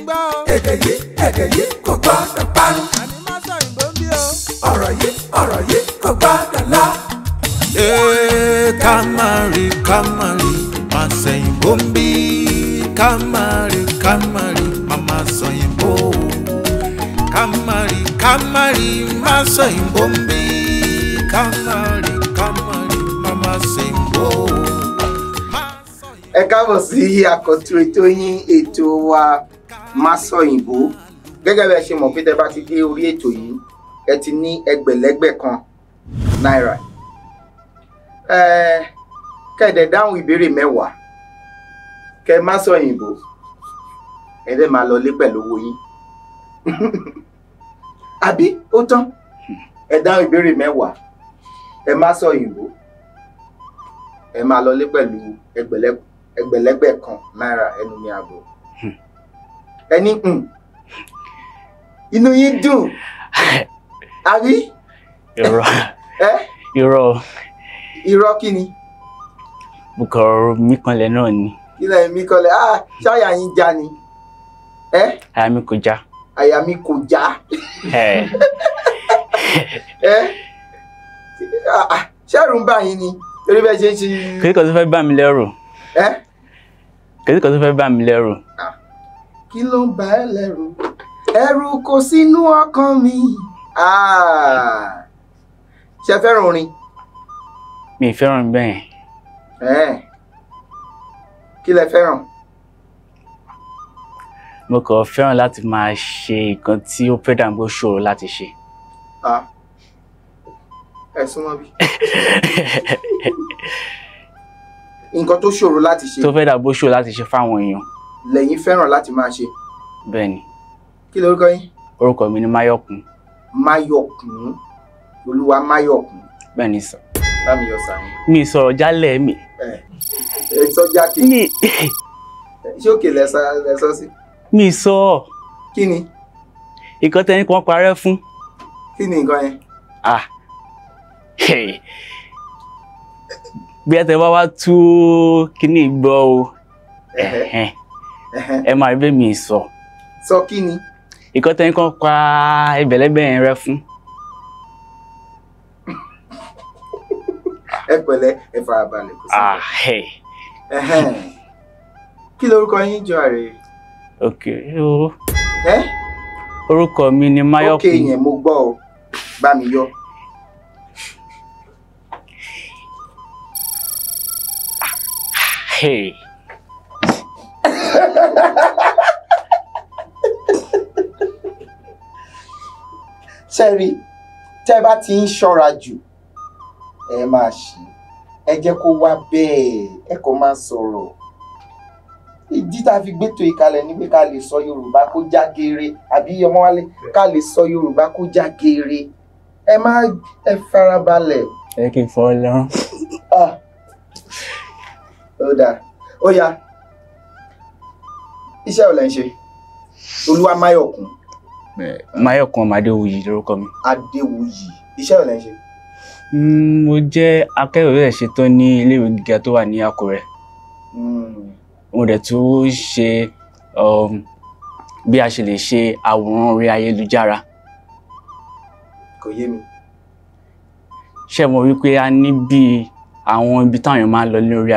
gbọ́ o. Èdè yìí kò gbọ́dọ̀ parun. Àní má sọ òyìnbó ń bí o. Ọ̀rọ̀ yìí kò gbọ́dọ̀ lọ. Ká má rí má sẹ̀yìnbó ń bí. Ká má rí má má sọ̀yìnbó. Ká má rí má sọ̀yìnbó ń bí. Ká má rí má má sẹ̀yìnbó. Ẹ káàbọ̀ sí àkọ́tún ètò yín, ètò wa Má Sọ̀yìnbó. Gẹ́gẹ́ bí ẹ ṣe mọ̀ pé tẹ́ bá ti dé orí ètò yìí, ẹ ti ní ẹgbẹ̀lẹ́gbẹ̀ kan náírà. Kẹ́ẹ̀dẹ̀ dáhùn ìbéèrè 10, kẹ́ má sọ̀yìnbó, ẹ dẹ̀ máa lọlé pẹ̀lú owó yín. Àbí ó tán? Ẹ dáhùn ìbéèrè 10, ẹ má sọ̀yìnbó, ẹ máa lọlé pẹ̀lú ẹgbẹ̀lẹ́gbẹ̀ kan náírà. Ẹnu mi àgọ́. Ẹni inú yín dùn àbí? Irọ́. Irọ́. Irọ́ kí ni? Mo kàn mí kanlẹ̀ náà ni. Ilẹ̀ mi kanlẹ̀, ṣáyà yín já ni? Àyà mi kò já. Àyà mi kò já. Ṣẹ́rù ń bà yín ni? Torí bẹ́ẹ̀ ṣe ń ṣe. Kìí kan tó fẹ́ bà mí lẹ́rù. Kìí kan tó fẹ́ bà mí lẹ́rù. Kí ló ń bà ẹ́ lẹ́rù? Ẹ̀rù kò sínú ọkàn mi. Ṣé fẹ́ràn orin? Mi fẹ́ràn bẹ́ẹ̀. Kí lẹ fẹ́ràn? Mo kàn fẹ́ràn láti máa ṣe nǹkan tí ó fẹ́ dàgbò ṣòro láti ṣe. Ẹ súnmọ́ bí. Nǹkan tó ṣòro láti ṣe. Tó fẹ́ dàgbò ṣòro láti ṣe fáwọn èèyàn. Lẹ́yìn fẹ́ràn láti máa ṣe. Bẹ́ẹ̀ni. Kí lorúkọ yín? Orúkọ mi ni Máyọ̀kún. Máyọ̀kún. Olúwa Máyọ̀kún. Bẹ́ẹ̀ni sọ. Bámi yọ sàmì. Mi sọ̀rọ̀ jálẹ̀ mi. Ẹ sọ jákè. Mi. Ṣé òkè lẹ sọ sí? Mi sọ. Kí ni? Nǹkan tẹ́ni kan parẹ́ fún. Kí ni nǹkan yẹn? Bí ẹ tẹ bá wá tú kíní gbọ́ o, ẹ máa rí bẹ́ẹ̀ mi sọ. Sọ kí ni? Nǹkan tẹ́ni kan pa ẹgbẹ̀lẹ́gbẹ̀ yẹn rẹ́ fún. Ẹ pẹ̀lẹ́, ẹ farabalẹ̀, kò sí. Kí lorúkọ yín jọ àrè? Ok. Orúkọ mi ni Máyọ̀kún. Ok yẹn mo gbọ́ o, bá mi yọ. Ṣẹ́rí, tẹ́ bá ti ń ṣọ́ra jù, ẹ máa ṣe, ẹ jẹ́ kó wá bẹ́ẹ̀, ẹ kò máa sọ̀rọ̀. Ìdí tá a fi gbétò ìkalẹ̀ ni pé ká lè sọ Yorùbá kó já geere, àbí Ọmọwálé, ká lè sọ Yorùbá kó já geere. Ẹ má ẹ farabalẹ̀. Ẹ kì í fọ́ lọ́rùn. Ó dáa, ó yá. Iṣẹ́ ò lẹ́ ń ṣe? Olúwa Máyọ̀kún. Máyọ̀kún ọmọ Adéwuyì lórúkọ mi. Adéwuyì. Iṣẹ́ ò lẹ́ ń ṣe? Mo jẹ́ akẹ́kọ̀ọ́ rẹ̀ ṣetán ní iléèwé gíga tó wà ní Àkúrẹ́. Mo dẹ̀ tún ṣe bí a ṣe lè ṣe àwòrán orí ayélujára. Kò yé mi. Ṣé mo rí pé a ní bí àwọn ibi táwọn èèyàn máa ń lọ ní orí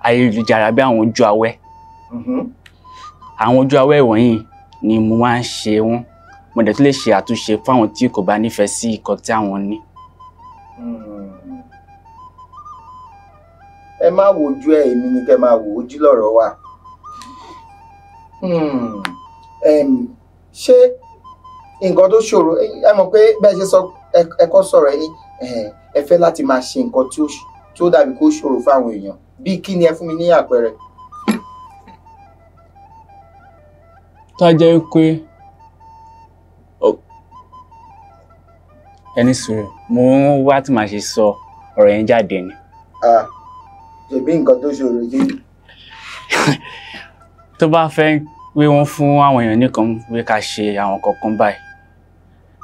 ayélujára bí àwọn ojú awẹ́. Àwọn ojú awẹ́ wọ̀nyí ni mo máa ń ṣe wọ́n. Mo dẹ̀ tún lè ṣe àtúnṣe fáwọn tí kò bá nífẹ̀ẹ́ sí nǹkan tí àwọn ní. Ẹ má wojú ẹ, èmi ni kẹ́ máa wò, ojú lọ̀rọ̀ wà. Ṣé nǹkan tó ṣòro, ẹ mọ̀ pé bẹ́ẹ̀ ṣe sọ, ẹ kọ́ sọ̀rọ̀ ẹ ní ẹ fẹ́ láti máa ṣe nǹkan tí ó dàbí kó ṣòro fáwọn èèyàn. Bí kí ni ẹ fún mi ní àpẹẹrẹ? Tó a jẹ́ pé ẹni sùúrù, mo ń wá tí màá ṣe sọ ọ̀rọ̀ yẹn jáde ni. Ṣèbí nǹkan tó ṣòro jẹ́. Tó bá fẹ́ pé wọ́n fún àwọn èèyàn nìkan pé ká ṣe àwọn kankan báyìí,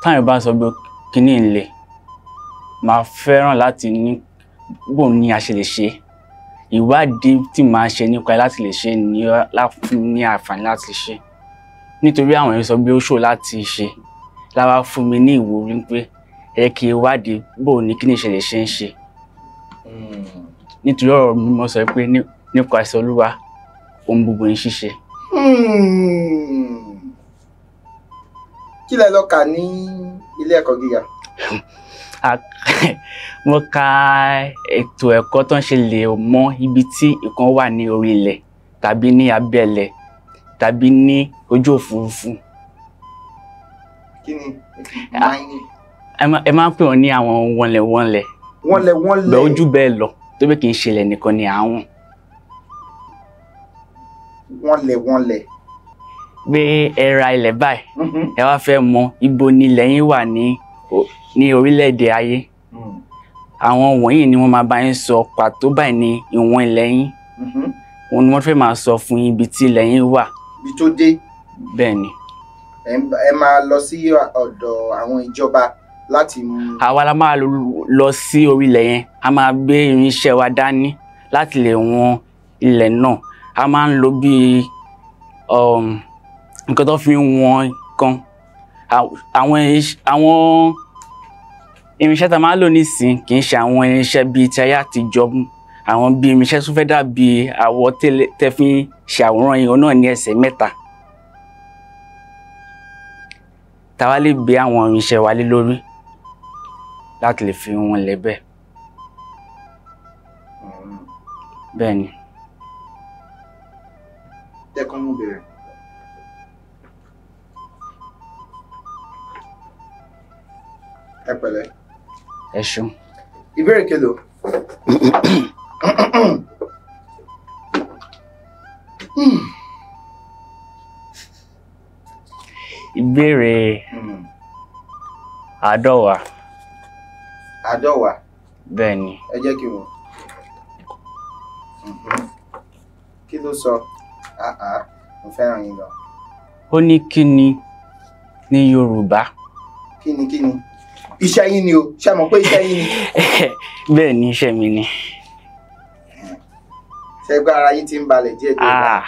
táwọn bá sọ pé kíní ń le, màá fẹ́ràn láti ní bóun ni a ṣe lè ṣe ìwádìí tí màá ṣe nípa ẹ láti lè ṣe ní àǹfààní láti ṣe. Nítorí àwọn èèyàn sọ pé ó ṣòro láti ṣe, láwa fún mi ní ìwúrí pé ẹ kí n wádìí bó ní kí ni ìṣẹ̀lẹ̀ ṣe ń ṣe. Nítorí ọ̀rọ̀ mímọ́ sọ pé nípasẹ̀ Olúwa ohun gbogbo ń ṣiṣẹ́. Kí lẹ lọ kà ní ilé ẹ̀kọ́ gíga? Mo ka ètò ẹ̀kọ́ tó ń ṣe lè mọ ibi tí nǹkan wà ní orí ilẹ̀ tàbí ní abẹ́ ilẹ̀ tàbí ní ojú òfurufú. Kí ni mining? Ẹ máa ń pè wọ́n ní àwọn wọnlẹ̀wọnlẹ̀. Wọnlẹ̀wọnlẹ̀. Bẹ́ẹ̀ ojú bẹ́ẹ̀ lọ, tó bẹ́ẹ̀ kì í ṣe ilẹ̀ nìkan ni àwọn. Wọnlẹ̀wọnlẹ̀. Pé ẹ ra ilẹ̀ báyìí, ẹ wá fẹ́ mọ ibo ni ilẹ̀ yín wà ní orílẹ̀-èdè ayé. Àwọn wọ̀nyí ni wọ́n máa bá yín sọ pàtó báyìí ní ìwọ̀n ilẹ̀ yín. Òun ni wọ́n fẹ́ máa sọ fún yín ibi tí ilẹ̀ yín wà. Ibi tó dé. Bẹ́ẹ̀ ni. Ẹ máa lọ sí ọ̀dọ̀ àwọn ìjọba láti mú. Àwa la máa lọ sí orílẹ̀ yẹn, a máa gbé irinṣẹ́ wa dání láti lè wọn ilẹ̀ náà. A máa ń lo bíi nǹkan tó fi ń wọn nǹkan. Àwọn irinṣẹ́ tá a máa ń lò nísìn kì í ṣe àwọn irinṣẹ́ bíi ti ayé àtijọ́. Àwọn bíi irinṣẹ́ tó fẹ́ dàbí àwọ̀ tẹ́ fi ń ṣe àwòrán yìí, òun náà ní ẹsẹ̀ mẹ́ta. Tá a wá lè gbé àwọn irinṣẹ́ wa lé lórí láti lè fi wọn lẹ̀ bẹ́ẹ̀. Bẹ́ẹ̀ ni. Tẹ́kọ̀ mú bẹ̀rẹ̀. Ẹ pẹ̀lẹ́. Ẹ ṣeun. Ìbéèrè kelo. Ìbéèrè àádọ́wà. Àádọ́wà. Bẹ́ẹ̀ ni. Ẹ jẹ́ kí n wò. Kí ló sọ? Mo fẹ́ràn yín gan. Ó ní kí ni ní Yorùbá? Kí ni kí ni? Iṣẹ́ yín ni o, ṣé mọ̀ pé iṣẹ́ yín ni? Bẹ́ẹ̀ ni, iṣẹ́ mi ni. Ṣé gbọ́ ara yín ti ń balẹ̀ díẹ̀ díẹ̀?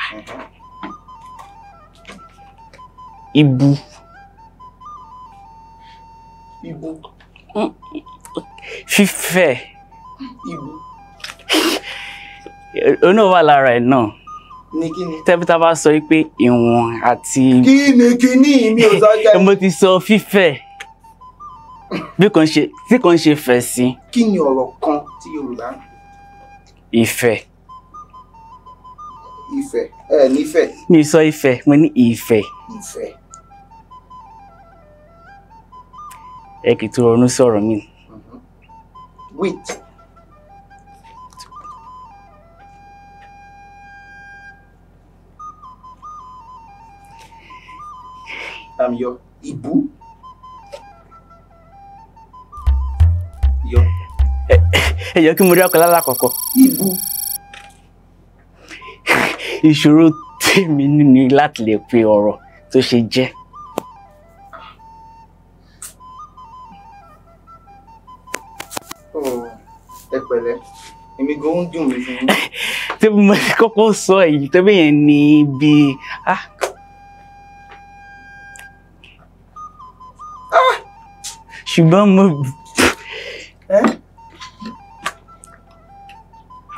Ibu. Ibu. Fífẹ̀. Ibu. Òun náà wà lára ẹ̀ náà. Ní kí ni? Tẹ́bí tá bá sọ pé ìwọ̀n àti. Kí ni kí ni mi ò sọ jẹ́? Mo ti sọ fífẹ̀. Bí kò ń ṣe, tí kò ń ṣe fẹ̀ sí. Kí ni ọ̀rọ̀ kan tí Yorùbá? Ìfẹ́. Ìfẹ́. Ẹ nífẹ̀ẹ́. Mi sọ ìfẹ́, mo ní ìfẹ́. Ìfẹ́. Ẹ kì í tó ronú sọ̀rọ̀ mi. Wait. Yọ ìbú. Yọ. Ẹ jẹ́ kí mo rí ọkọ̀ lálákọ̀ọ́kọ́. Ìbú. Ìṣòro tèmi ní láti lè pe ọ̀rọ̀ tó ṣe jẹ́. Ẹ pẹ̀lẹ́, èmi gan ń dùn mí fún yín. Tí mo kọ́kọ́ sọ èyí tó bẹ́ẹ̀ yẹn ní bí. Ṣùgbọ́n mo.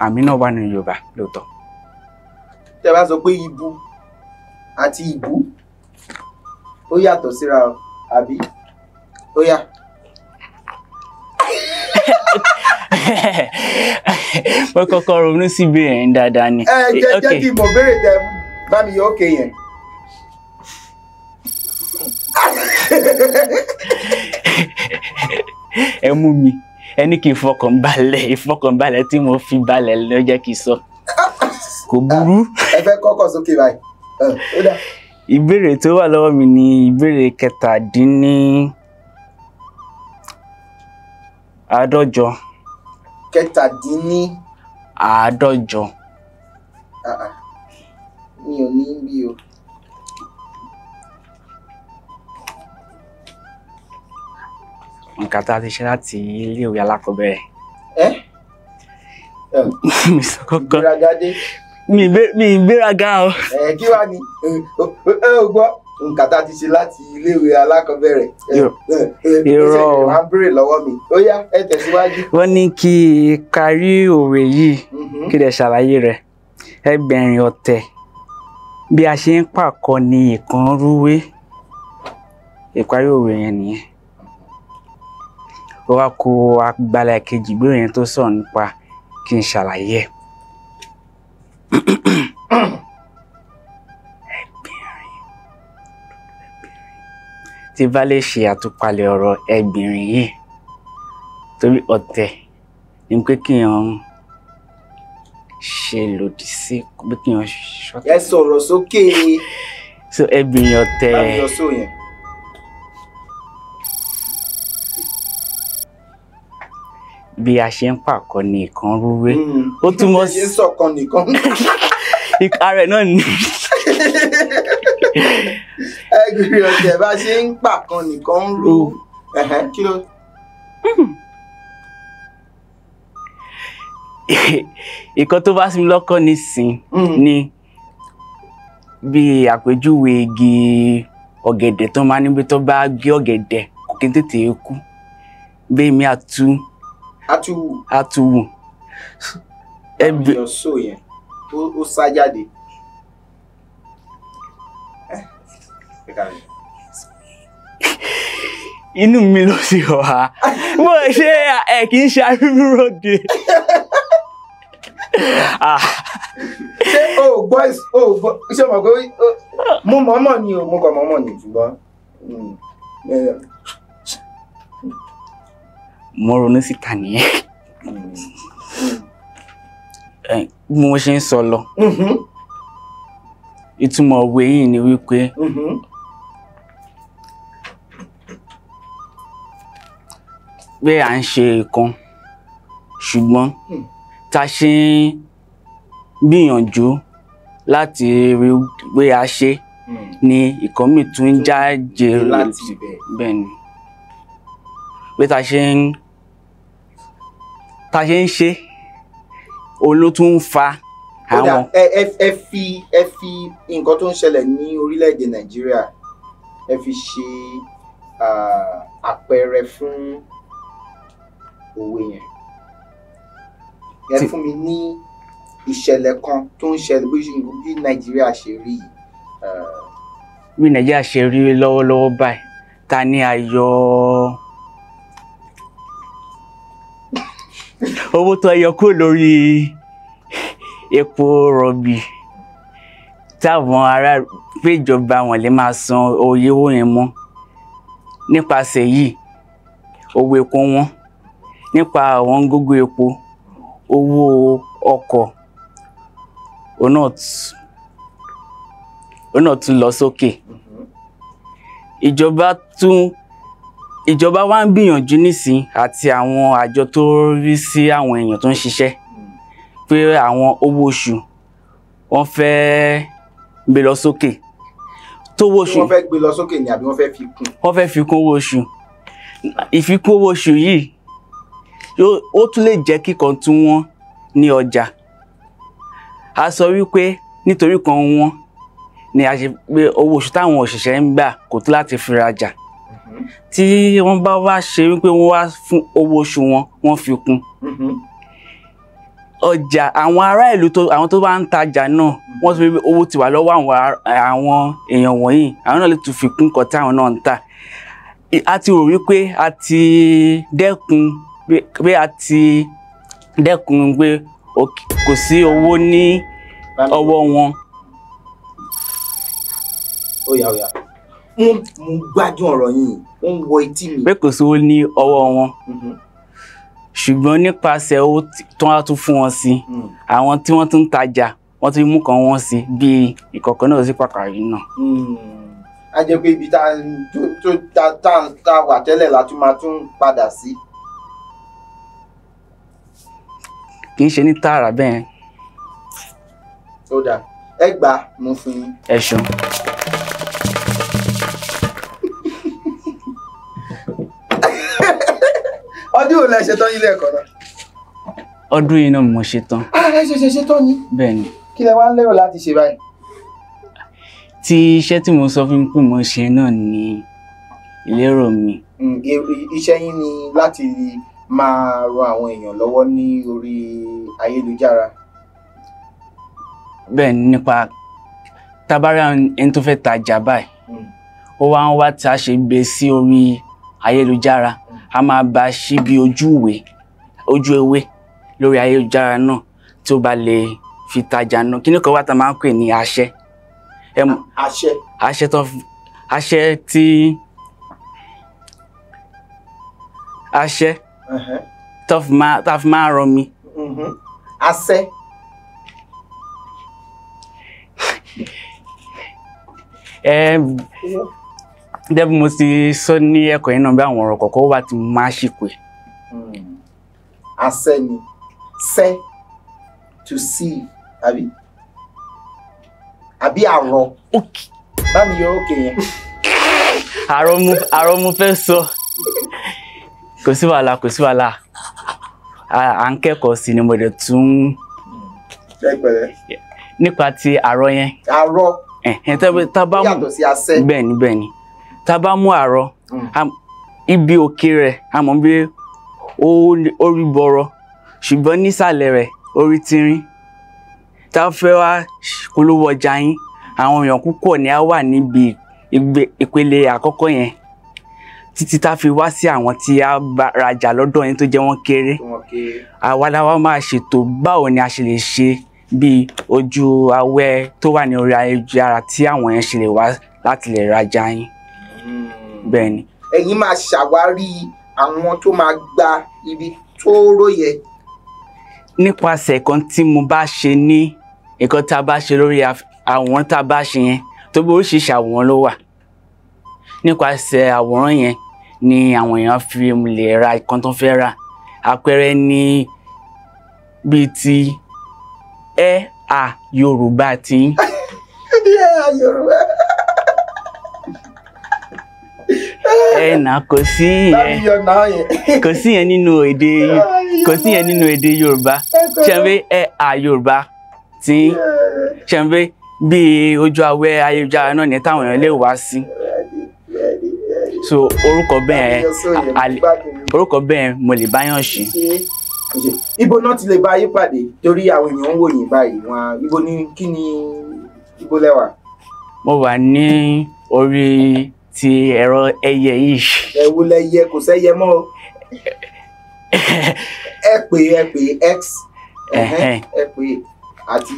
Àmì náà wà nínú Yorùbá lóòótọ́. Tẹ́ bá sọ pé ibu àti ìbú ó yàtọ̀ síra o, àbí? Ó yá. Mo kọ́kọ́ ronú sí ìbéèrè yẹn dáadáa ni. Ẹ jẹ́ kí n mọ̀ béèrè tẹ bá mi yọ ókè yẹn. Ẹ mú mi, ẹ ní kí n fọkàn balẹ̀, ìfọkànbalẹ̀ tí mo fi balẹ̀ ló jẹ́ kí n sọ. Kò burú. Ẹ fẹ́ kọ́kọ́ sókè báyìí. Ó dà. Ìbéèrè tó wà lọ́wọ́ mi ni ìbéèrè 47. Kẹtàdínní. Àádọ́jọ. Mi ò ní bí o. Nǹkan tá a ti ṣe láti iléèwé alákọ̀ọ́bẹ̀rẹ̀. Ẹ́ Mi sọ kọ́kọ́. Ìgbéraga dé. Mi ìgbéraga o. Ẹ kí wàá ní ẹ ò gbọ́ Nǹkan tá a ti ṣe láti iléèwé alákọ̀ọ́bẹ̀rẹ̀. Irọ́. Wọ́n á béèrè lọ́wọ́ mi. Ó yá, ẹ tẹ̀síwájú. Wọ́n ní kí kárí òwe yìí kí lè ṣàlàyé rẹ̀. Ẹgbẹ̀rin ọ̀tẹ̀ bí a ṣe ń pàkọ́ ni ìkan rúwé. Ìparí òwe yẹn nìyẹn. Ó wá kó agbára kejì ìbéèrè yẹn tó sọ̀rọ̀ nípa kí n ṣàlàyé ẹ̀. Tí bá lè ṣe àtúpalẹ̀ ọ̀rọ̀ ẹgbìnrin yìí, torí ọ̀tẹ̀ ni pé kíyàn ṣe lòdì sí, pé kíyàn ṣọ̀tẹ̀. Ẹ sọ̀rọ̀ sókè. So ẹgbìnrin ọ̀tẹ̀. Bá mi yọ sóò yẹn. Bí a ṣe ń pàkọ́ ni ìkan rúwé. Ó túmọ̀ sí. Bí a ṣe ń sọ̀kan nìkan. Ara ẹ̀ náà ni. Ẹgbìnrin ọ̀tẹ̀ bá ṣe ń pàkan nìkan ń rú. Kí ló? Ìkan tó bá sí mi lọ́kàn nísìn ni bí àpèjúwe igi ọ̀gẹ̀dẹ̀ tó máa níbi tó bá gé ọ̀gẹ̀dẹ̀ kò kí n tètè kú. Bí mi àtú. Àtúwù. Àtúwù. Ẹbí ọ̀ṣọ́ yẹn ó sá jáde. Inú mi ló sì wà. Mo ṣe ẹ kì í ṣe arúgbó-ròde. Ṣé o gbọ́ ṣé o mọ̀ pé mo mọ̀ọ́mọ̀ ni o, mo kàn mọ̀ọ́mọ̀ ni ṣùgbọ́n. Mo ronú síta nìyẹn. Bí mo ṣe ń sọ lọ. Ìtumọ̀ òwe yìí ni wípé pé à ń ṣe nǹkan ṣùgbọ́n tá a ṣe ń gbìyànjú láti rí pé a ṣe ni ìkan mi tún ń jáde láti ibẹ̀. Bẹ́ẹ̀ ni pé tá a ṣe ń ṣe òun ló tún ń fa àwọn. Ẹ fi nǹkan tó ń ṣẹlẹ̀ ní orílẹ̀-èdè Nàìjíríà ẹ fi ṣe àpẹẹrẹ fún òwe yẹn. Ẹ fún mi ní ìṣẹ̀lẹ̀ kan tó ń ṣẹlẹ̀ bí Nàìjíríà ṣe rí. Bí Nàìjíríà ṣe rí lọ́wọ́lọ́wọ́ báyìí, ta ni ayọ̀ owó tó yọ kúrò lórí epo rọ̀bì táwọn ará péjọba wọn lè máa san oye owó yẹn mọ́. Nípasẹ̀ yìí owó epo wọn, nípa àwọn gógó epo, owó ọkọ̀ òun náà tún lọ sókè. Ìjọba wa ń gbìyànjú nísìn àti àwọn àjọ tó rí sí àwọn èèyàn tó ń ṣiṣẹ́ pé àwọn owó oṣù wọ́n fẹ́ gbé lọ sókè. Tówó oṣù wọ́n fẹ́ gbé lọ sókè ni àbí wọ́n fẹ́ fi kún? Wọ́n fẹ́ fi kún owó oṣù. Ìfikún owó oṣù yìí ó tún lè jẹ́ kíkan tún wọ́n ní ọjà. A sọ wípé nítorí kan wọ́n ni a ṣe pé owó oṣù táwọn òṣìṣẹ́ ń gbà kò tó láti fi rajà. Tí wọ́n bá wá ṣe wípé wọ́n wá fún owó oṣù wọn, wọ́n fi kún. Ọjà àwọn ará ìlú àwọn tó bá ń tajà náà wọ́n ti fi owó ti wà lọ́wọ́ àwọn èèyàn wọ̀nyí, àwọn náà lè tún fi kún nǹkan táwọn náà ń tà. A ti rò wípé a ti dẹ́kun pé kò sí owó ní ọwọ́ wọn. Ó yá, ó yá. Mo gbádùn ọ̀rọ̀ yìí, ó ń wọ etí mi. Pé kò sí owó ní ọwọ́ wọn. Ṣùgbọ́n nípasẹ̀ owó tó wá tún fún wọn sí, àwọn tí wọ́n tún ń tajà wọ́n tún mú kan wọ́n sí bí ìkọ̀kọ̀ náà sí pàkàrí náà. A jẹ́ pé ibi tá a wà tẹ́lẹ̀ la tún máa tún padà sí. Kì í ṣe ní tààrà bẹ́ẹ̀. Ó dáa, ẹ gbà mo fún yín. Ẹ ṣeun. Ọdún wo lẹ ṣe tán nílé ẹ̀kọ́ náà? Ọdún yìí náà mo ṣe tán. Ẹ ṣẹ̀ṣẹ̀ ṣe tán ni. Bẹ́ẹ̀ ni. Kí lẹ wá ń lérò láti ṣe báyìí? Tí Tí iṣẹ́ tí mo sọ fún yín pé mo ṣe náà ni ìlérò mi. Iṣẹ́ yín ni láti máa ran àwọn èèyàn lọ́wọ́ ní orí ayélujára. Bẹ́ẹ̀ ni, nípa tabara ẹni tó fẹ́ tajà báyìí, ó wá ń wá tí a ṣe gbé sí orí ayélujára, a máa bá a ṣí bí ojú ewé lórí ayélujára náà tí ó bá lè fi tajà náà. Kíní kan wá tá a máa ń pè ní àṣẹ. Àṣẹ. Àṣẹ tó àṣẹ tí àṣẹ tó fi máa rọ mi. Àṣẹ. Dẹ́bi mo ti sọ ní ẹ̀kọ́ yẹn náà bí àwọn ọ̀rọ̀ kọ̀ọ̀kan wà tí mo máa ṣì pè. Àṣẹ ni ṣẹ to see àbí àbí àrọ. Bá mi yọ òkè yẹn. Àrọ mo fẹ́ sọ. Kò sí wàhálà, kò sí wàhálà. À ń kẹ́kọ̀ọ́ sí ni mo dẹ̀ tún. Nípa ti àrọ yẹn. Àrọ. Tá bá mú yàtọ̀ sí àṣẹ. Bẹ́ẹ̀ni bẹ́ẹ̀ni. Tá bá mú àrọ, ibi òkè rẹ̀ a mọ̀ bí ó rí bọ̀rọ̀, ṣùgbọ́n nísàlẹ̀ rẹ̀ ó rí tínrín. Tá fẹ́ wá polówó ọjà yín, àwọn èèyàn púpọ̀ ni a wà níbi ìpele àkọ́kọ́ yẹn títí tá fi wá sí àwọn tí a bá rajà lọ́dọ̀ yín tó jẹ́ wọ́n kéré. Àwa la wá máa ṣètò báwo ni a ṣe lè ṣe bí ojú awẹ́ tó wà ní orí ayélujára tí àwọn yẹn ṣe lè wá láti lè rajà yín. Bẹ́ẹ̀ ni. Ẹ̀yin máa ṣàwárí àwọn tó máa gba ibi tóóró yẹ. Nípasẹ̀ nǹkan tí mo bá ṣe ní nǹkan tá a bá ṣe lórí àwòrán tá a bá ṣe yẹn, tó bí oríṣiríṣi àwòrán ló wà. Nípasẹ̀ àwòrán yẹn ni àwọn èèyàn fi lè ra nǹkan tó fẹ́ rà. Àpẹẹrẹ ni bíi ti ẹ à Yorùbá ti ń. Ẹ à Yorùbá. Ẹ nà kò sí yẹn, kò sí yẹn nínú èdè, kò sí yẹn nínú èdè Yorùbá. Ṣé ẹ à Yorùbá tí ṣe bí ojú awẹ́ ayélujára náà ní táwọn èèyàn lè wá sí. So orúkọ bẹ́ẹ̀, orúkọ bẹ́ẹ̀ mo lè báyàn ṣe. Ibo náà ti lè bá yín pàdé torí àwọn èèyàn ń wò yín báyìí, wọn ibo ní kí ni ibo lẹ́wà? Mo wà ní orí ti ẹ̀rọ ẹyẹ yìí. Ẹ̀wù lẹyẹ, kò sẹ́yẹ mọ́. Ẹ pè X, ẹ pè àti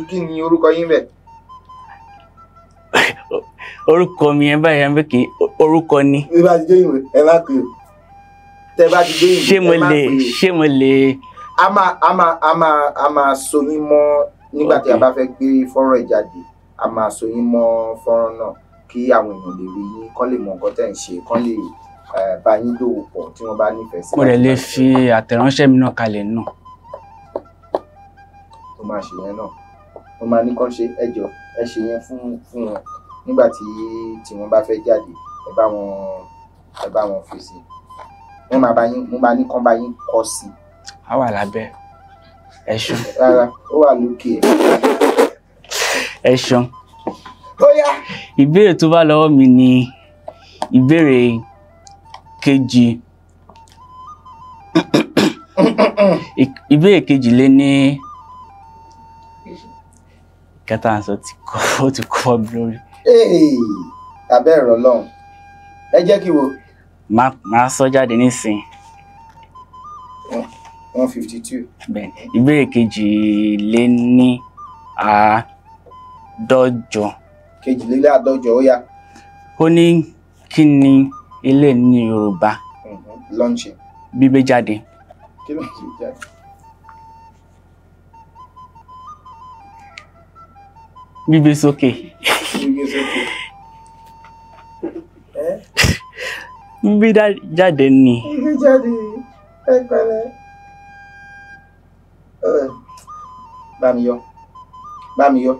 kí ni orúkọ yín bẹ̀? Orúkọ mi ẹ báyìí ẹ bẹ kí orúkọ ni. Bí bá ti dé ìwé ẹ má pè o. Tẹ bá ti dé ìwé ẹ má pè o. Ṣé mo lè. A máa so yín mọ́ nígbà tí a bá fẹ́ gbé fọ́nrán ìjáde, a máa so yín mọ́ fọ́nrán náà kí àwọn èèyàn lè rí yín, kán lè mọ nǹkan tẹ̀ ń ṣe, kán lè bá yín dòwò pọ̀ tí wọ́n bá nífẹ̀ẹ́ sí. Mo lè lè fi àtẹ̀ránṣẹ́ mi náà kalẹ̀ náà. Mo máa ṣe yẹn náà. Mo máa ní kán ṣe ẹjọ́ ẹ ṣe yẹn fún wọn nígbà tí wọ́n bá fẹ́ jáde, ẹ bá wọn fèsì. Wọ́n máa bá yín, mo máa ní kán bá yín kọ sí. A wà lábẹ́. Ẹ ṣeun. Rárá, ó wà lókè ẹ̀. Ẹ ṣeun. Ó yá. Ìbéèrè tó bá lọ́wọ́ mi ni ìbéèrè kejì. Ìbéèrè kejì lé ní kẹta àǹsọ tí ó ti kọ́ mi lórí. Abẹ́ ẹ̀rọ lọ́hùn. Ẹ jẹ́ kí wo. Màá sọ jáde nísìnyí. 152. Bẹ́ẹ̀ni, ìbéèrè kejì lé ní àádọ́jọ. Kejìléláàádọ́jọ, ó yá. Ó ní kí ni ilé ní Yorùbá? Launching. Gbígbé jáde. Kí ló ń gbé jáde? Gbígbé sókè. Gbígbé sókè. Gbígbé jáde ni. Gbígbé jáde, ẹ pẹ̀lẹ́. Bá mi yọ. Bá mi yọ.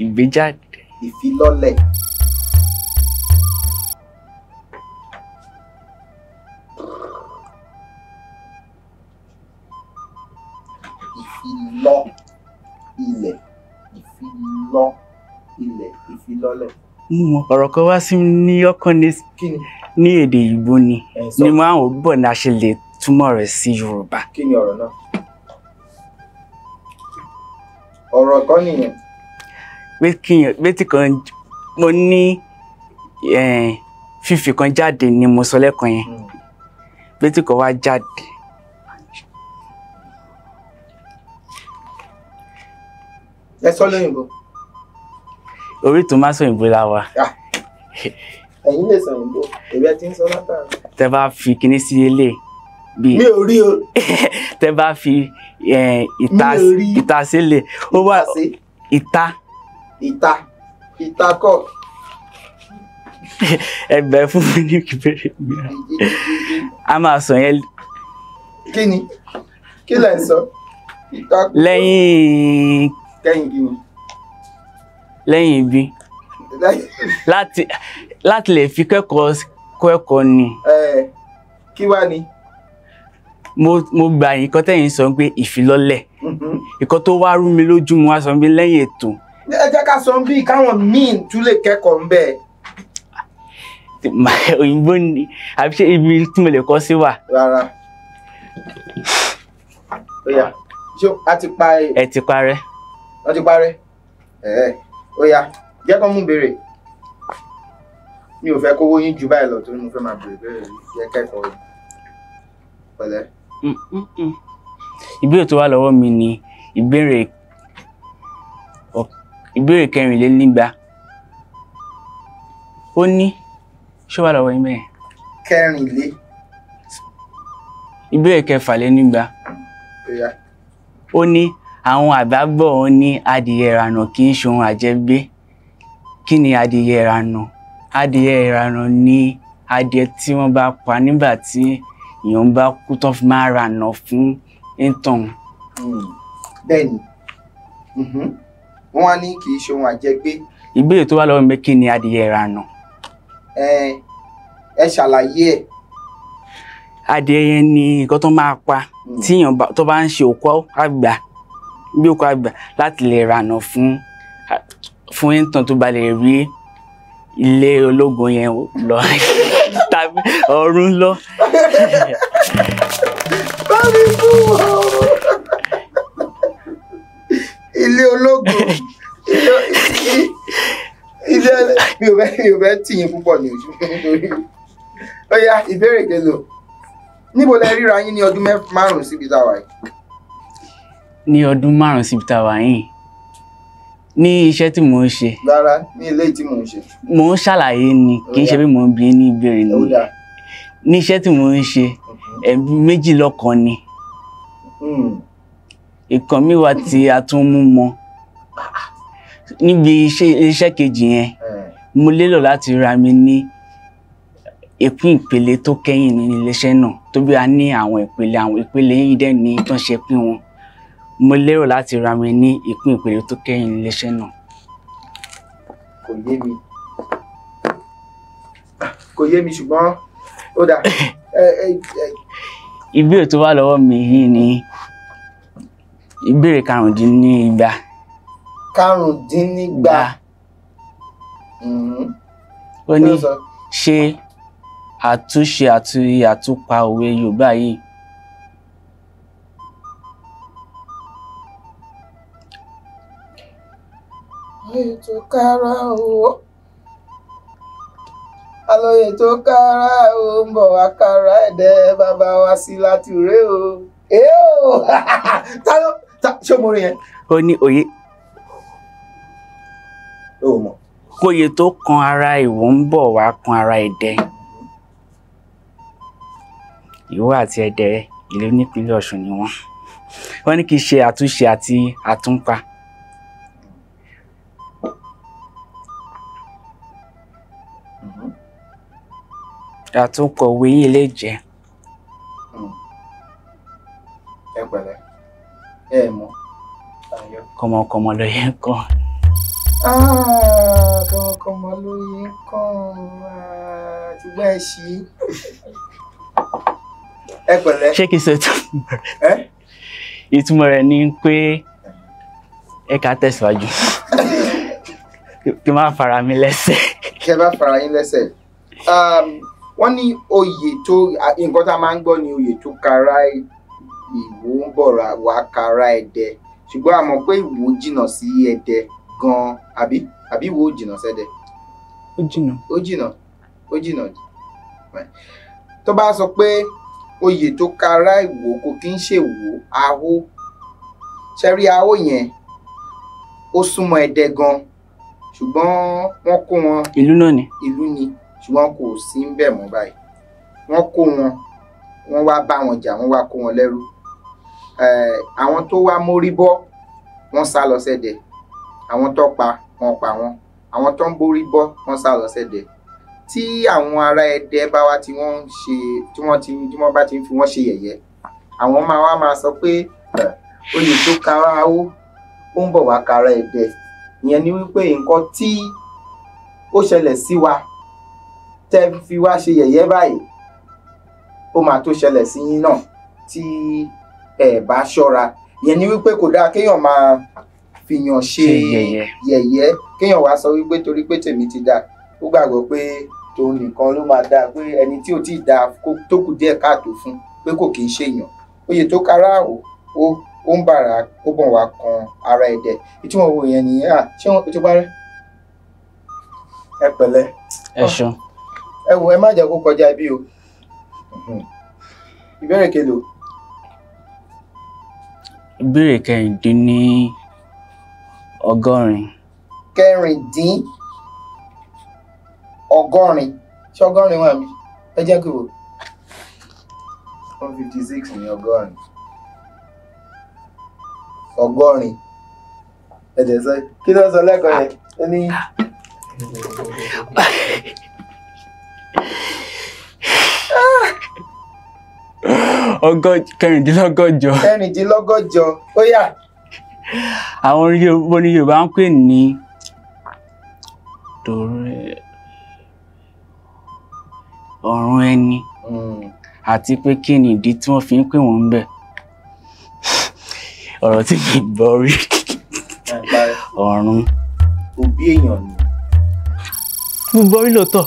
Ìgbéjáde. Ìfilọ́lẹ̀. Ìfilọ́ ilẹ̀. Ìfilọ́ ilẹ̀. Ìfilọ́. ìfilọ́lẹ̀. Ọ̀rọ̀ kan wá sí ní ọkàn ní èdè Ìgbò ni ni mo àwọn bọ̀ ní a ṣe lè túmọ̀ rẹ̀ sí Yorùbá. Kí ni ọ̀rọ̀ náà? Ọ̀rọ̀ kan nìyẹn. Pé tí kan mo ní fífi kan jáde ni mo sọ lẹ́ẹ̀kan yẹn. Pé tí kan wá jáde. Ẹ sọ lóyìnbó. Orí tó máa sọ òyìnbó la wà. Ẹ̀yin lè sọ òyìnbó, èmi ẹ ti ń sọ látàrí. Tẹ bá fi kinní sí ilé bí. Mi ò rí o. Tẹ bá fi ìta sílẹ̀. Ó wà ìta. Ìta. Ìta kọ́. Ẹ bẹ̀ fún mi ní ìbéèrè mìíràn. A máa sọ yẹn. Kí ni? Kí lẹ̀ ń sọ? Ìta. Lẹ́yìn. Kẹ́yìn kí ni? Lẹ́yìn ibi láti lè fi kẹ́kọ̀ọ́ ni. Kí wá ni? Mo gbà yín kọ́ tẹ̀yìn sọ pé ìfilọ́lẹ̀ ìkọ́ tó wá rú mi lójú mo wá sọ pé lẹ́yìn ètò. Ẹ jẹ́ ká sọ bí káwọn míì tún lè kẹ́kọ̀ọ́ ń bẹ̀. Òyìnbó ni àbí ṣé ibi tí mo lè kọ́ sí wà. Rárá. Ó yá, ṣé a ti pa ẹ? Ẹ ti parẹ́. Wọ́n ti parẹ́. Ó yá, jẹ́ kán mú béèrè. Mi ò fẹ́ kówó yín ju báyìí lọ torí mo fẹ́ máa béèrè béèrè yẹ kẹ́kọ̀ọ́ yìí. Pẹ̀lẹ́. Ìbéèrè tó wà lọ́wọ́ mi ni ìbéèrè 224. Ó ní ṣé wà lọ́wọ́ yín bẹ́ẹ̀? Kẹrìnlé. Ìbéèrè 224. Ó yá. Ó ní àwọn àgbà bọ̀ ó ní adìyẹ ìrànà kì í ṣohun àjẹgbé. Kí ni adìyẹ ìrànà? Adìyẹ ìrànà ni adìyẹ tí wọ́n bá pa nígbà tí èèyàn bá kú tán fi máa rànà fún ìtàn. Bẹ́ẹ̀ni, wọ́n wá ní kì í ṣohun àjẹgbé. Ìbéèrè tó wà lọ́wọ́ mi kí ni adìyẹ ìrànà? Ẹ ṣàlàyé ẹ̀. Adìyẹ yẹn ni nǹkan tó máa pa tí èèyàn tó bá ń ṣe òkú àgbà bí òkú àgbà láti lè rànà fún ìtàn tó bá lè rí ilé ológun yẹn lọ tàbí ọ̀run lọ. Bámi fún wọn. Ilé ológun ilé mi ò fẹ́ tì yín púpọ̀ ní ojú nítorí. Ó yá, ìbéèrè kelo. Níbo lẹ ríra yín ní ọdún 5 síbi tá a wà yìí? Ní ọdún 5 síbi tá a wà yìí, ní iṣẹ́ tí mò ń ṣe. Rárá, ní ilé tí mò ń ṣe. Mò ń ṣàlàyé ni, kì í ṣe bí mò ń bi ní ìbéèrè ni. Ní iṣẹ́ tí mò ń ṣe, ẹ̀mí méjì lọ́kàn ni. Ìkan mi wà tí a tún mú mọ́. Níbi iṣẹ́ kejì yẹn, mo lérò láti ra mi ní ìpín ìpele tó kẹ́yìn ní iléeṣẹ́ náà, tó bí a ní àwọn ìpele yìí dẹ̀ ní tán ṣe pín wọn. Mo lérò láti ra mi ní ìpín ìpele tó kẹ́yìn ní iléeṣẹ́ náà. Kò yé mi. Kò yé mi ṣùgbọ́n ó dáa. Ìbéèrè tó wà lọ́wọ́ mi yìí ni ìbéèrè 215. 215. Ó ní ṣe àtúnṣe àti àtúpa òwe Yorùbá yìí. Alóye tó kára o, alóye tó kára o, ń bọ̀ wá kára ẹ̀dẹ̀ bàbá wa sí látúré o. Ta ló ṣé mo rí yẹn? Ó ní òye. Ó mọ̀. Kóye tó kan ara Ìwó ń bọ̀ wá kan ara Ẹdẹ. Ìwó àti Ẹdẹ ìlú nípínlẹ̀ Ọ̀ṣun ni wọ́n. Wọ́n ní kì í ṣe àtúnṣe àti àtúnpa. Àtúnkọ̀wé yìí lè jẹ́. Ẹ pẹ̀lẹ́, ẹ mọ̀. Kọmọkọmọ ló yẹ kọ́. Kọmọkọmọ ló yẹ kọ́, ṣùgbọ́n ẹ ṣí. Ẹ pẹ̀lẹ́. Ṣé kí n sọ ìtumọ̀ rẹ̀? Ìtumọ̀ rẹ̀ ni pé ẹ ká tẹ̀síwájú. Kí n má fara mi lẹ́sẹ̀. Kí ẹ bá fara yín lẹ́sẹ̀. Wọ́n ní oyè tó, nǹkan tá a máa ń gbọ́ ni oyè tó kara Ìwó ń bọ̀ wá kara Ẹdẹ, ṣùgbọ́n a mọ̀ pé Ìwó jìnnà sí Ẹdẹ gan-an, àbí Ìwó jìnnà sẹ́dẹ? Ó jìnnà. Ó jìnnà, ó jìnnà. Tó bá sọ pé oyè tó kara Ìwó kò kí ń ṣèwó, ahó. Ṣẹ́rí ahó yẹn, ó súnmọ́ Ẹdẹ gan, ṣùgbọ́n wọ́n kó wọn. Ìlú náà ni. Ìlú ni, ṣùgbọ́n kò sí ń bẹ̀ mọ́ báyìí. Wọ́n kó wọn, wọ́n wá bá wọn jà, wọ́n wá kó wọn lẹ́rú. Àwọn tó wá mórí bọ́, wọ́n sá lọ sẹ́dẹ̀. Àwọn tó pa, wọ́n pa wọ́n. Àwọn tó ń borí bọ́, wọ́n sá lọ sẹ́dẹ̀. Tí àwọn ará Ẹdẹ bá wá tí wọ́n ń ṣe, tí wọ́n bá ti ń fi wọ́n ṣe yẹ̀yẹ́, àwọn máa wá máa sọ pé oyè tó kara ahó, ó ń bọ̀ wá kara Ẹdẹ. Ìyẹn ni wípé nǹkan tí ó ṣẹlẹ̀ sí wa tẹ́ fi wá ṣe yẹ̀yẹ́ báyìí, ó máa tó ṣẹlẹ̀ sí yín náà tí ẹ bá ṣọ́ra. Ìyẹn ni wípé kò dáa kéèyàn máa fìyàn ṣe yẹ̀yẹ́, kéèyàn wá sọ wípé torí pé tèmi ti dáa, ó gbàgbọ́ pé tòun nìkan ló máa dáa, pé ẹni tí ò tí ì dáa tó kù díẹ̀ káàtó fún, pé kò kì í ṣèyàn. Oyè tó kara ó ó ń bàrà, ó bọ̀ wá kan ara Ẹdẹ. Ìtumọ̀ owó yẹn nìyẹn. À, ṣé o ti parẹ́? Ẹ pẹ̀lẹ́. Ẹ ṣeun. Ẹ wò, ẹ má jẹ́ kó kọjá ibi o. Ìbéèrè kelo? Ìbéèrè 86. 86. Ṣé ọgọ́rin wà mí? Ẹ jẹ́ kí wò. 156 ní ọgọ́rin. Ọgọ́rin. Ẹ jẹ́ sọ, kí ló sọ lẹ́kọ̀ọ́ yẹn? Ó ní. 186. 186. Ó yá. Àwọn oní Yorùbá ń pè ní ọ̀run ẹni, àti pé kí ni ìdí tí wọ́n fi ń pè wọ́n ń bẹ̀? Ọ̀rọ̀ tí mi gbọ́ rí. Ọ̀run. Òbí èèyàn ni. Mo gbọ́ rí lóòótọ́.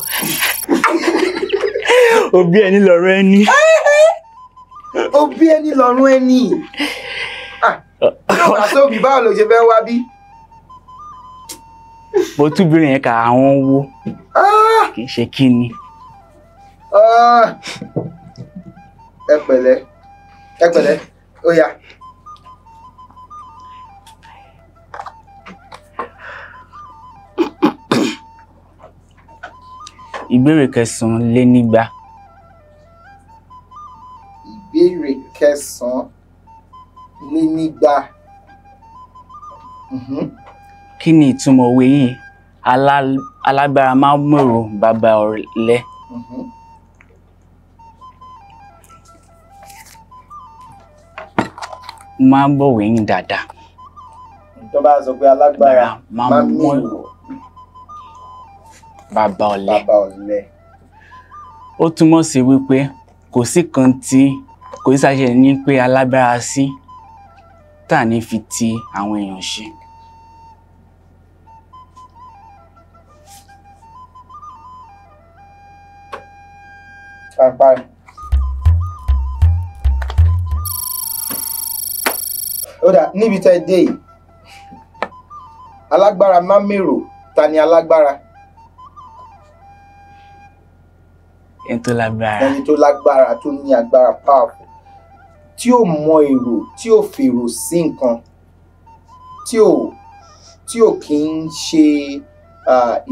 Òbí ẹni lọ̀rọ̀ ẹni. Òbí ẹni lọ̀run ẹni. Yóò wá sóbì, báwo ló ṣe fẹ́ wá bí? Mo tún bèrè yẹn ka àwọn wo. Kì í ṣe kí ni. Ẹ pẹ̀lẹ́, ẹ pẹ̀lẹ́, ó yá. Ìbéèrè 209. Ìbéèrè 209. Kí ni ìtumọ̀ òwe yìí? Alágbára máa ń mèrò bàbá ọ̀lẹ. Máa ń bọ̀wé yín dáadáa. Tó bá sọ pé alágbára máa ń mèrò bàbá ọ̀lẹ. Bàbá ọ̀lẹ. Ó túmọ̀ sí wípé kò sí kan tí kò sí ṣàṣẹ ní pé alágbára sí tá ní fi ti àwọn èèyàn ṣe. Parí. Ó dà níbi tẹ́ dé yìí. Alágbára máa ń mèrò, ta ni alágbára? Ẹni tó lágbára. Ẹni tó lágbára, tó ní agbára, powerful. Tí ò mọ èrò, tí ò fèrò sí nǹkan, tí ò kí ń ṣe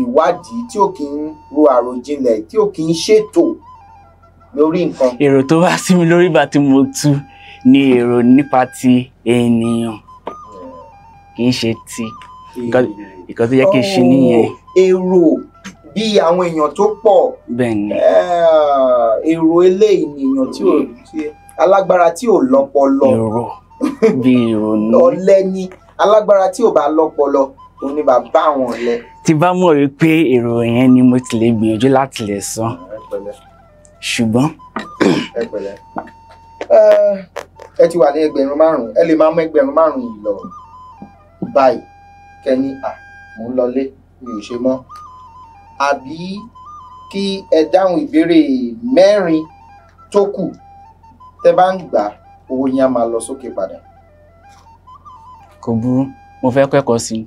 ìwádìí, tí ò kí ń ro àròjinlẹ̀, tí ò kí ń ṣètò lórí nǹkan. Èrò tó wá sí mi lórí ìgbà tí mo tú ni èrò nípa ti ènìyàn, kì í ṣe ti nǹkan tó yẹ kí n ṣe nìyẹn. Èrò bí àwọn èèyàn tó pọ̀. Bẹ́ẹ̀ni. Èrò eléyìí ni èèyàn tí ò alágbára tí ò lọ́pọlọ. Èrò bí ìrònú. Ọ̀lẹ ni alágbára tí ò bá lọ́pọlọ, òun ni bàbá àwọn ọ̀lẹ. Tí bá mọ̀ wípé èrò yẹn ni mo ti lè gbìyànjú láti lè sọ. Ṣùgbọ́n. Ẹ pẹ̀lẹ́. Ẹ ti wà ní 5,000, ẹ lè máa mú 5,000 yìí lọ báyìí kẹ́ni à mò ń lọlé. mi ò ṣe mọ́, àbí kí ẹ dáhùn ìbéèrè 4 tó kù. Tẹ́ bá ń gbà, owó yín á máa lọ sókè padà. Kò burú, mo fẹ́ kẹ́kọ̀ọ́ sí i.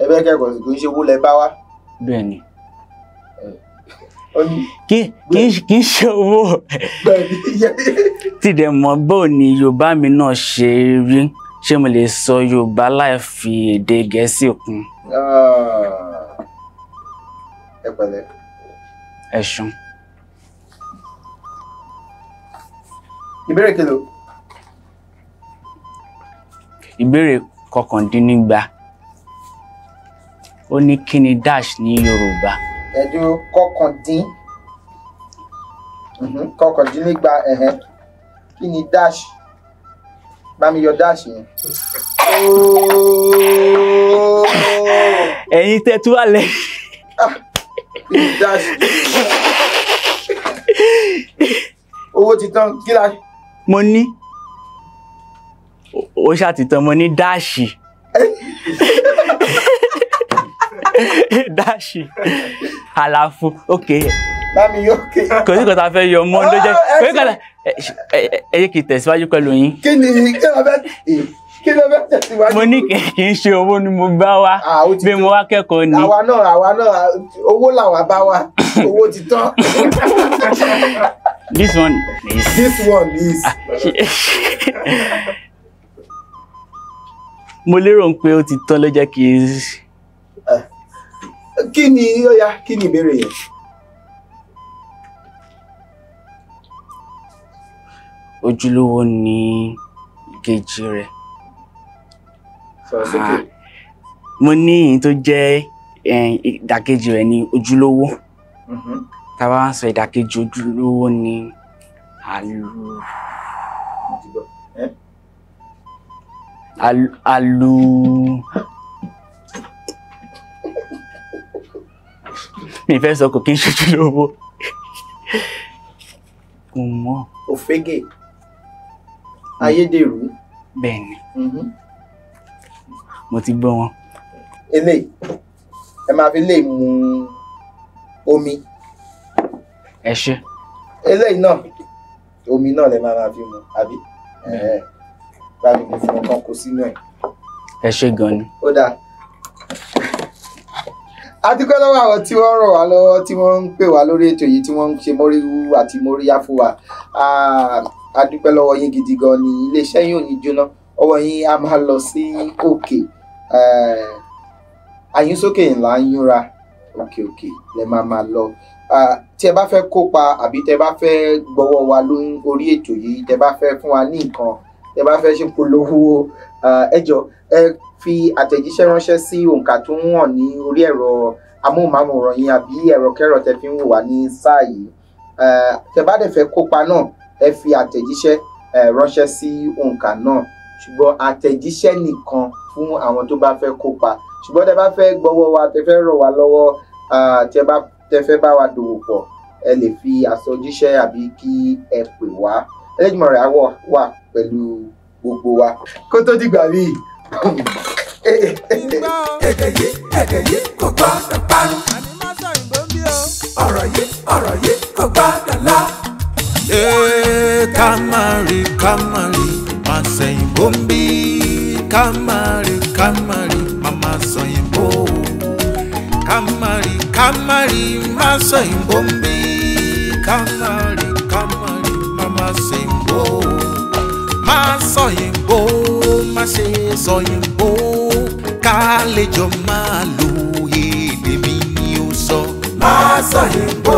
Ẹ fẹ́ kẹ́kọ̀ọ́ sí i, kò ń ṣe owó lẹ bá wá. Bẹ́ẹ̀ ni. Kì í ṣe owó. Tí dẹ̀ mọ̀ bó ni Yorùbá mi náà ṣe rí, ṣé mo lè sọ Yorùbá láì fi èdè Gẹ̀ẹ́sì kún? Ẹ pẹ̀lẹ́. Ẹ ṣeun. Ìbéèrè kelo? Ìbéèrè 119. Ó ní kí ni dash ní Yorùbá? Ẹ dúró, 119, ẹ̀hẹ́n. Kí ni dash? Bá mi yọ dash yẹn. Ẹ̀yin tẹ́ tú wà lẹ́. Kí ni dash? Owó ti tán, kí la. Mo ní ó ṣàtìtàn, mo ní dáàṣì. Dáàṣì àlàfo, ok. Bámi yóò ké. Kò sí nǹkan tá a fẹ́ yọ mọ́ ló jẹ́. Kò sí nǹkan tá ẹ yé kí n tẹ̀síwájú pẹ̀lú yín. Kí ni kí ló fẹ́ tẹ̀síwájú? Mo ní kì í ṣe owó ni mo bá wá, bí mo wá kẹ́kọ̀ọ́ ni. Àwa náà owó làwa bá wá, owó ti tán. This one is. This one is. Mo lérò pé ó ti tán ló jẹ́ kí n. Kí ni ó yá, kí ni ìbéèrè yẹn? Ojúlówó ni ìkejì rẹ̀. Sọ̀rọ̀ sókè. Mo ní èyí tó jẹ́ ìdàkejì rẹ̀ ní ojúlówó. Tá a bá ń sọ ìdàkejì ojúlówó ní àlù. Àlù. Mi fẹ́ sọ kò kí n ṣojúlówó. Kò mọ̀. Òfégè. Ayédèrú. Bẹ́ẹ̀ ni. Mo ti gbọ́ wọn. Eléyìí, ẹ máa fi lè mu omi. Ẹ ṣé. Eléyìí náà, omi náà lè máa fi mu, àbí? Bá mi kó fún ọkàn kó sínú ẹ̀. Ẹ ṣé gan ni. Ó dáa. A dúpẹ́ lọ́wọ́ àwọn tí wọ́n ràn wá lọ́wọ́, tí wọ́n ń pè wá lórí ètò yìí, tí wọ́n ń ṣe móríwú àti móríyá fún wa. A dúpẹ́ lọ́wọ́ yín gidi gan ni. Iléeṣẹ́ yín ò ní jóná, ọwọ́ yín á máa lọ sí òkè. Àyínsókè ńlá ń yúnra, òkè òkè lẹ máa máa lọ. Tí ẹ bá fẹ́ kópa àbí tẹ bá fẹ́ gbọ́wọ́ wa lórí ètò yìí, tẹ bá fẹ́ fún wa ní nǹkan, tẹ bá fẹ́ ṣe polówó, ẹ jọ̀ọ́ ẹ fi àtẹ̀jíṣẹ́ ránṣẹ́ sí òǹkà tó ń hàn ní orí ẹ̀rọ amóhùnmáwòrán yín àbí ẹ̀rọ kẹ́rọ tẹ fi ń wò wá ní sáà yìí. Tẹ bá dẹ̀ fẹ́ kópa náà, ẹ fi àtẹ̀jíṣẹ́ ránṣẹ́ sí òǹkà náà, ṣùgbọ́n àtẹ̀jíṣẹ́ nìkan fún àwọn tó bá fẹ́ kópa. Ṣùgbọ́n tẹ bá fẹ́ gbọ́wọ́ wa, tẹ fẹ́ ràn wá lọ́wọ́, tẹ fẹ́ bá wa dòwò pọ̀, ẹ lè fi àsọjíṣẹ́ àbí kí ẹ pè wá. Ẹlẹ́dùmarè á wà pẹ̀lú gbogbo wa. Kó tó dìgbà míì. Èdè yìí kò gbọ́dọ̀ parun. Ọ̀rọ̀ yìí kò gbọ́dọ̀ lọ. Ká má rí, ká má rí, má sẹ̀yìnbó ń bí. Ká má rí, ká má rí, má má sọ̀yìnbó. Ká má rí, ká má rí, má sọ̀yìnbó ń bí. Ká má rí, ká má rí, má má sẹ̀yìnbó. Má sọ̀yìnbó, má ṣe sọ̀yìnbó. Ká lè jọ máa lo èdè mi ni ó sọ. Má sọ̀yìnbó.